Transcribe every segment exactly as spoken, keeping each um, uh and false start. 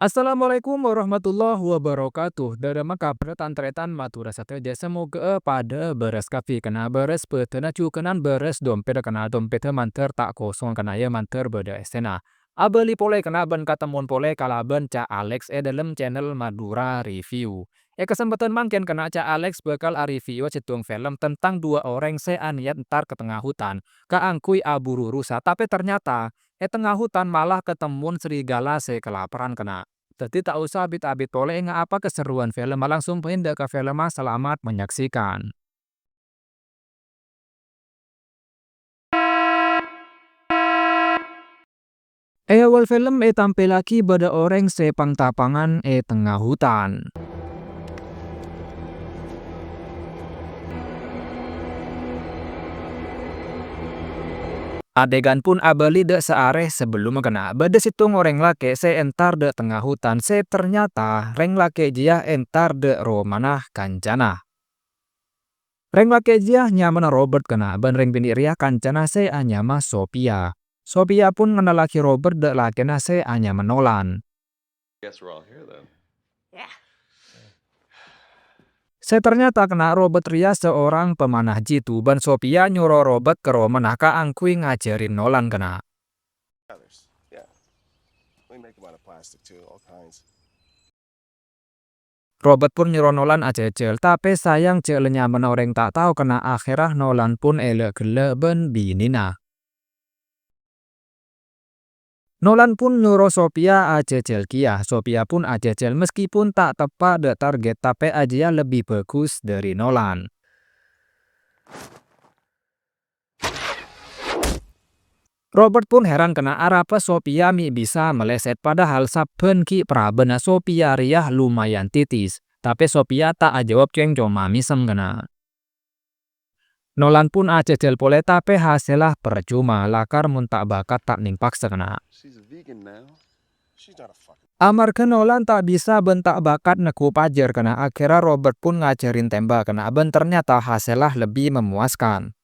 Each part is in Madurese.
Assalamualaikum warahmatullahi wabarakatuh. Dhâremma kabhâr tan-tarètan Madhurâ sadhâjâ, samoghâ'â padâ'â bârâs kabbhi, kèna bârâs bhâdhânna jhughân bârâs dompèdhâ, kèna dompèdhâ mandhâr ta' kosong, kèna yâ mandhâr bâdâ èssèna. Abâli polè kèna bân katemmon polè kalabân Ca' Alex è dhâlem channel Madhurâ Review. È kasempadhân mangkèn kèna Ca' Alex bhâkal areview sèttong film tentang duwâ' orèng sè anèyat entar ka tengnga hutan kaangghuy aburu rusa, tapè ternyata è tengnga hutan mala katemmon serigala sè kalaparan kèna. Dhâddhi ta' osa abit-abit polè, ènga' apa kaserrowan filmma, langsung pènḍâ ka filmma, selamat menyaksikan. È awal film ètampèllaghi bâdâ orèng sè pang-tapangan è tengnga hutan. Adegan pun abâli dâ' saarè sabellumma kèna. Bâdâ sèttong orèng lakè' sè èntar dâ' tengnga hutan sè ternyata rèng lakè' jiyâ èntar dâ' romana kancana. Rèng lakè' jiyâ nyamana Robert kèna, bân rèng binè' rèya kancana sè anyama Sophia. Sophia pun ngennallaghi Robert dâ' lakèna sè anyama Nolan. Guess we're all here, then. Sè ternyata kèna Robert rèya seorang pemanah jitu, bân Sophia nyoro Robert ka romana kaangghuy ngajhâri Nolan kèna. Others. Yeah. We make 'em out of plastic, too, all kinds. Robert pun nyoro Nolan ajhâjhâl, tapè sayang jhâ' la nyamana orèng ta' tao kèna, akhèrra Nolan pun èla'-ghellâ' bân binèna. Nolan pun nyoro Sophia ajhâjhâl kèya. Sophia pun ajhâjhâl, meskipun ta' teppa' dâ' target, tapè ajiyâ lebbi bhâghus dâri Nolan. Robert pun hèran kèna arapa Sophia mè' bisa malèsèt, padahal sabbhân ghi' parabânna Sophia rèya lumayan titis. Tapè Sophia ta' ajâwâb, kèng coma mèsem kèna. Nolan pun ajhâjhâl polè, tapè hasèlla parcoma, lakar mon ta' bakat ta' nèng paksa kèna. She's a vegan now. Amarghâ Nolan ta' bisa bân ta' bakat neggu' pajhâr kèna, akhèrra Robert pun ngajhâri tèmbhâk kèna, bân ternyata hasèlla lebbi memuaskan.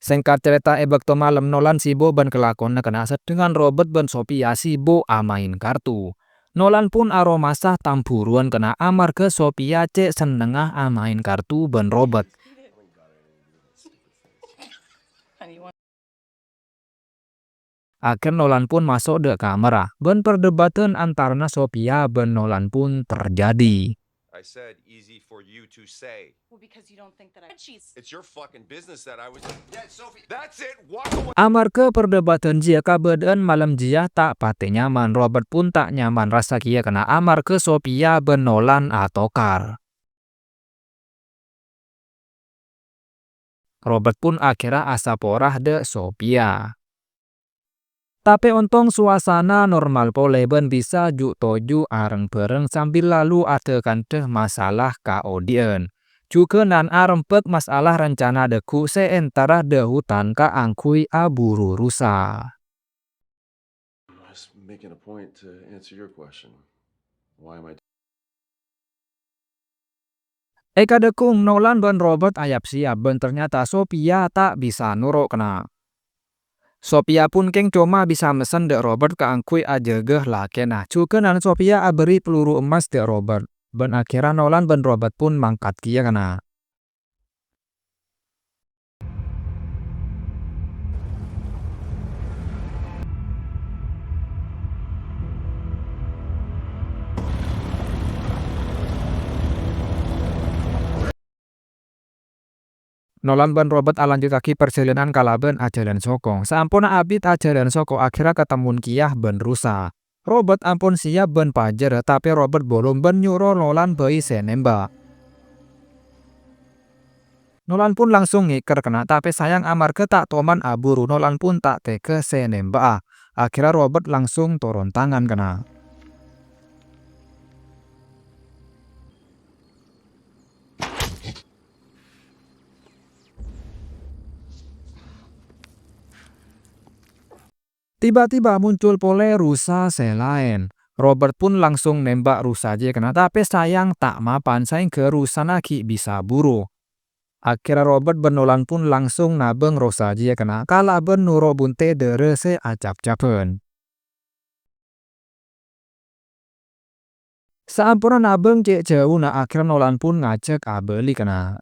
Sèngkat carèta, è bâkto malem Nolan sibuk bân kalakowanna kèna, sedangkan Robert bân Sophia sibuk amaèn kartu. Nolan pun aromasa tambhuruwân kèna amarghâ Sophia cè' sennengnga amaèn kartu bân Robert. Akhèr Nolan pun maso' dâ' kamarra, bân perdebatan antarana Sophia bân Nolan pun terjadi. I said easy for you to say. Well, because you don't think that I. It's your fucking business that I was. Yeah, Sophie, that's it. Walk away. Amarghâ perdebatan jiyâ, kabâdâ'ân malem jiyâ ta' patè nyaman. Robert pun ta' nyaman rassa kèya kèna amarghâ Sophia bân Nolan atokar. Robert pun akhèrra asapora dâ' Sophia. Tapè ontong suasana normal polè bân bisa ju'-toju' areng-bhâreng sambil lalu adhâ-kandhâ masalah kaodi'ân. Jhughânan arembhâk masalah rencana dhâggu' sè entara dâ' hutan kaangghuy aburu rusa. I was making a point to answer your question. Why am I È kadhâkung, Nolan bân Robert ayap-sèyap, bân ternyata Sophia ta' bisa noro' kèna. Sophia pun kèng coma bisa messen dâ' Robert kaangghuy ajâgâ lakèna. Jhughânan Sophia aberri' peluru emmas dâ' Robert, bân akhèrra Nolan bân Robert pun mangkat kèya kèna. Nolan bân Robert alanjuttaghi parjhâlânan kalabân ajhâlân soko. Saamponna abit ajhâlân soko, akhèrra katemmon kèya bân rusa. Robert ampon sèyap bân pajhâr, tapè Robert bolom bân nyoro Nolan bhâi sè nèmbhâk. Nolan pun langsung ngèkèr kèna, tapè sayang amarghâ ta' toman aburu, Nolan pun ta' tegghâ sè nèmbhâ'â. Akhèrra Robert langsung toron tangan kèna. Tiba-tiba muncul polè rusa sè laèn. Robert pun langsung nembak rusa jiyâ kènè', tapè sayang ta' mapan saèngghâ rusana ghi' bisa buru. Akhèrra Robert bân Nolan pun langsung nabâng rusa jiyâ kènè' kalabân noro' buntè dârâ sè acap-capan. Saamponna nabâng cè' jhâuna, akhèrra Nolan pun ngajhâk abâli kènè'.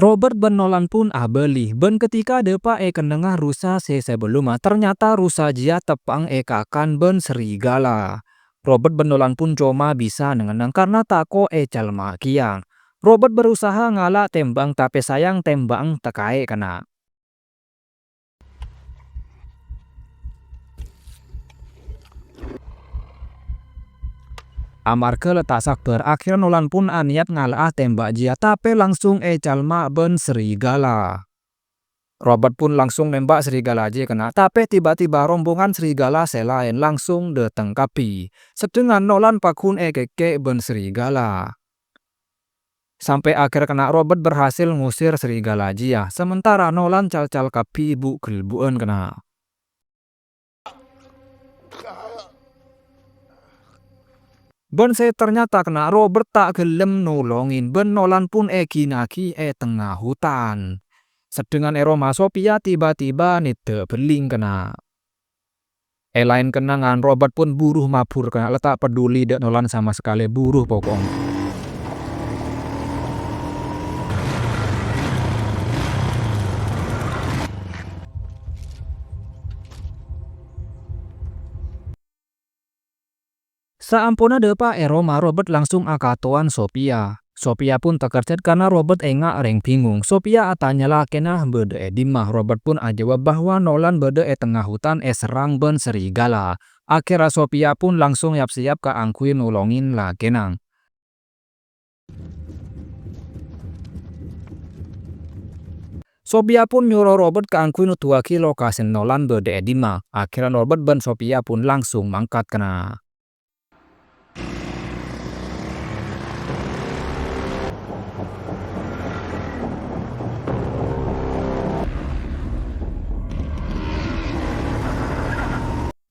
Robert bân Nolan pun abâli, bân ketika dâpa' è kennengnganna rusa sè sabellunna, ternyata rusa jiyâ teppa'na èkakan bân serigala. Robert bân Nolan pun coma bisa neng-enneng karna tako' ècalma kèya. Robert berusaha ngala' temba'na, tapè sayang temba'na takaè kènè'. Amarghâ la ta' sabbhâr, akhèrra Nolan pun anèyat ngala'a tembak jiyâ, tapè langsung ècalma bân serigala. Robert pun langsung nembak serigala jiyâ kènè', tapè tiba-tiba rombongan serigala sè laèn langsung dâteng kabbhi, sedangkan Nolan pagghun èkèkè' bân serigala. Sampè' akhèr kènè' Robert berhasil ngusir serigala jiyâ, sementara Nolan cal-cal kabbhi bu'-ghelbu'ân kènè'. Bân sè ternyata kènè' Robert ta' ghellem nolongè, bân Nolan pun èghina'aghi è tengnga hutan. Sedangkan è roma Sophia tiba-tiba nèddhâ bellèng kènè'. È laèn kennengngan, Robert pun buru mabur kènè' la ta' peduli dâ' Nolan sama sakalè, buru poko'na. Saamponna dâpa' è roma, Robert langsung akatowan Sophia. Sophia pun takerjhât karna Robert enga' rèng bingung. Sophia atanya lakèna bâdâ è dimma. Robert pun ajâwâb bahwa Nolan bâdâ è tengnga hutan èserrang bân serigala. Akhèrra Sophia pun langsung yap-sèyap kaangghuy nolongè lakèna. Sophia pun nyoro Robert kaangghuy noduwâghi lokasina Nolan bâdâ è dimma. Akhèrra Robert bân Sophia pun langsung mangkat kènè'.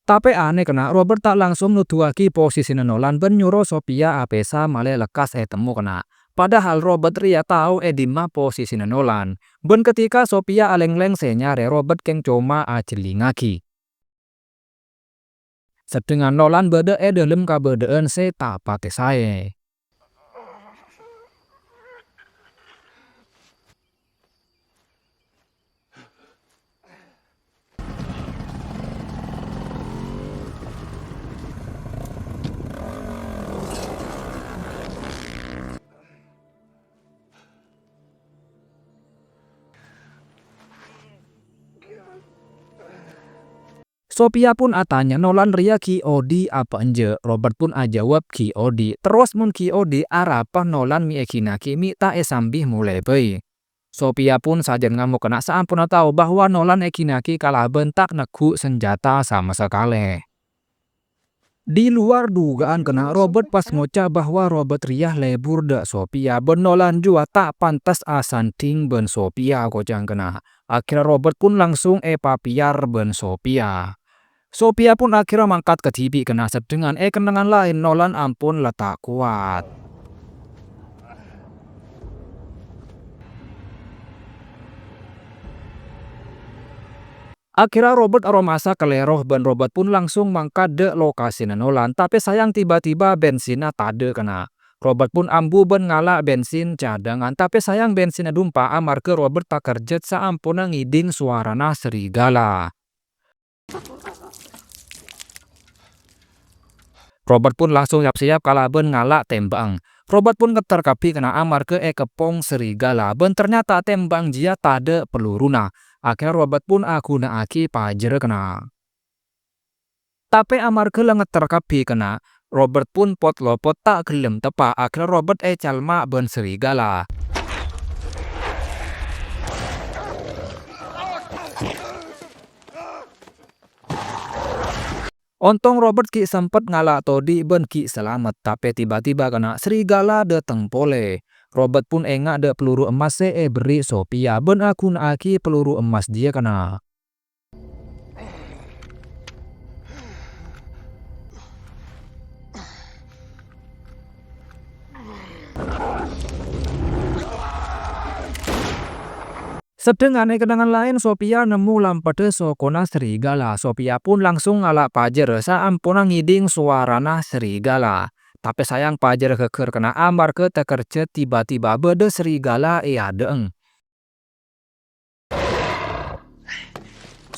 Tapè anè kènè', Robert ta' langsung noduwâghi posisina Nolan bân nyoro Sophia apèsa malè lekkas ètemmo kènè'. Padahal Robert rèya tao è dimma posisina Nolan. Bân ketika Sophia alènglèng sè nyarè Robert kèng coma ajhellingngaghi. Sedangkan Nolan bâdâ è dâlem kabâdâ'ân sè ta' patè saè. Sophia pun atanya, "Nolan rèya ghi' odi' apa enjâ'?" Robert pun ajâwâb, "Ghi' odi'." "Terros mon ghi' odi', arapa Nolan mè' èghina'aghi mè' ta' èsambi molè bhâi?" Sophia pun sajân ngamok kènè' saamponna tao bahwa Nolan èghina'aghi kalabân ta' negghu' sanjhâta sama sakalè. Di luar dugaan kènè', Robert pas ngoca' bahwa Robert rèya lebur dâ' Sophia bân Nolan jhuwâ ta' pantes asandhing bân Sophia, koca'na kènè'. Akhèrra Robert pun langsung èpapèyar bân Sophia. Sophia pun akhèrra mangkat kadhibi' kènè', sedangkan è kennengngan laèn Nolan ampon la ta' kowat. Akhèrra Robert aromasa kalèro bân Robert pun langsung mangkat dâ' lokasina Nolan, tapè sayang tiba-tiba bensinna tadâ' kènè'. Robert pun ambu bân ngala' bensin cadangan, tapè sayang bensinna dumpa amarghâ Robert takerjhât saamponna ngèdhing sowarana serigala. Robert pun langsung yap-sèyap kalabân ngala' temba'na. Robert pun ngetter kabbhi kènè' amarghâ èkeppong serigala, bân ternyata temba'na jiyâ tadâ' peluruna. Akhèrra Robert pun aghuna'aghi pajhârâ kènè'. Tapè amarghâ la ngetter kabbhi kènè', Robert pun pot-lopot ta' ghellem teppa', akhèrra Robert ècalma bân serigala. Ontong Robert ghi' sempet ngala' todi' bân ghi' salamet, tapè tiba-tiba kènè' serigala dâteng polè. Robert pun enga' dâ' peluru emmas sè èberri' Sophia bân aghuna'aghi peluru emmas jiyâ kènè'. Seddhângan è kennengngan laèn, Sophia nemmo lampadhâ sokona serigala. Sophia pun langsung ngala' pajhârâ saamponna ngèdhing sowarana serigala. Tapè sayang pajhârâ ghâggâr kennèng amarghâ takerjhât tiba-tiba bâdâ serigala è adâ'eng.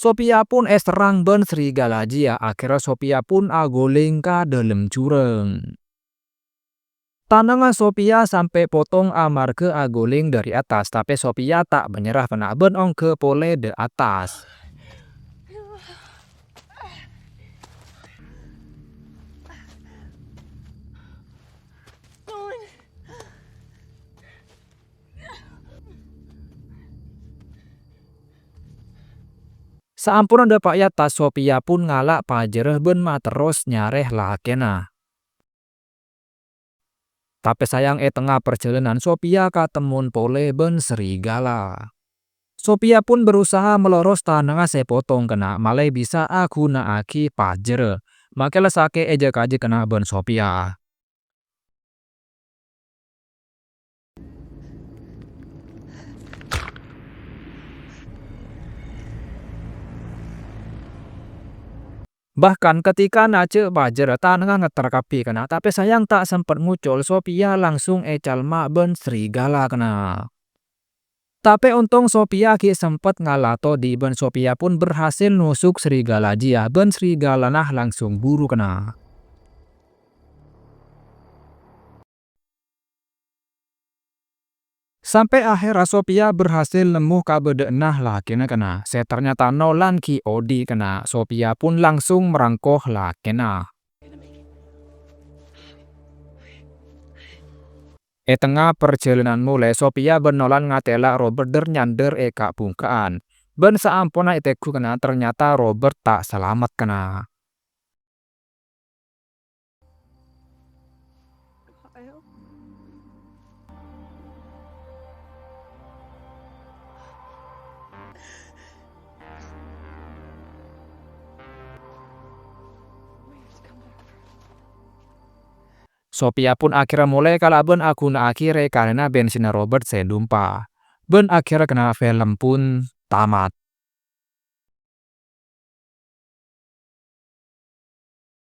Sophia pun èserrang bân serigala jiyâ, akhèrra Sophia pun aghuling ka dâlem jurâng. Tanangnga Sophia sampè' potong amarghâ aghuling dâri attas, tapè Sophia ta' manyerra kennèng bân ongghâ polè dâ' attas. Saamponna dâpa' è attas, Sophia pun ngala' pajhârâ bân materros nyarè lakèna. Tapè sayang è tengnga parjhâlânan Sophia katemmon polè bân serigala. Sophia pun berusaha maloros tanangnga sè potong kennèng malè bisa aghuna'aghi pajhârâ. Makè la sakè' èjhâ-kajhâ kennèng bân Sophia. Bahkan ketika najhâ' pajhârâ tanangnga ngetter kabbhi kennèng, tapè sayang ta' sempet ngucol, Sophia langsung ècalma' bân serigala kennèng. Tapè ontong Sophia ghi' sempet ngala' todi' bân Sophia pun berhasil nusuk serigala jiyâ bân serigalana langsung buru kennèng. Sampè' akhèrra Sophia berhasil nemmo kabâdâ'ânna lakèna kennèng, sè ternyata Nolan ghi' odi' kennèng. Sophia pun langsung marangko lakèna. È tengnga parjhâlânan molè, Sophia bân Nolan ngatela' Robert dâr-nyandâr è ka'-bhungka'an. Bân saamponna ètegghu kennèng, ternyata Robert ta' salamet kennèng. Sophia pun akhèrra molè kalabân aghuna'aghi rè-karèna bensinna Robert sè dumpa. Bân akhèrra kennèng film pun tamat.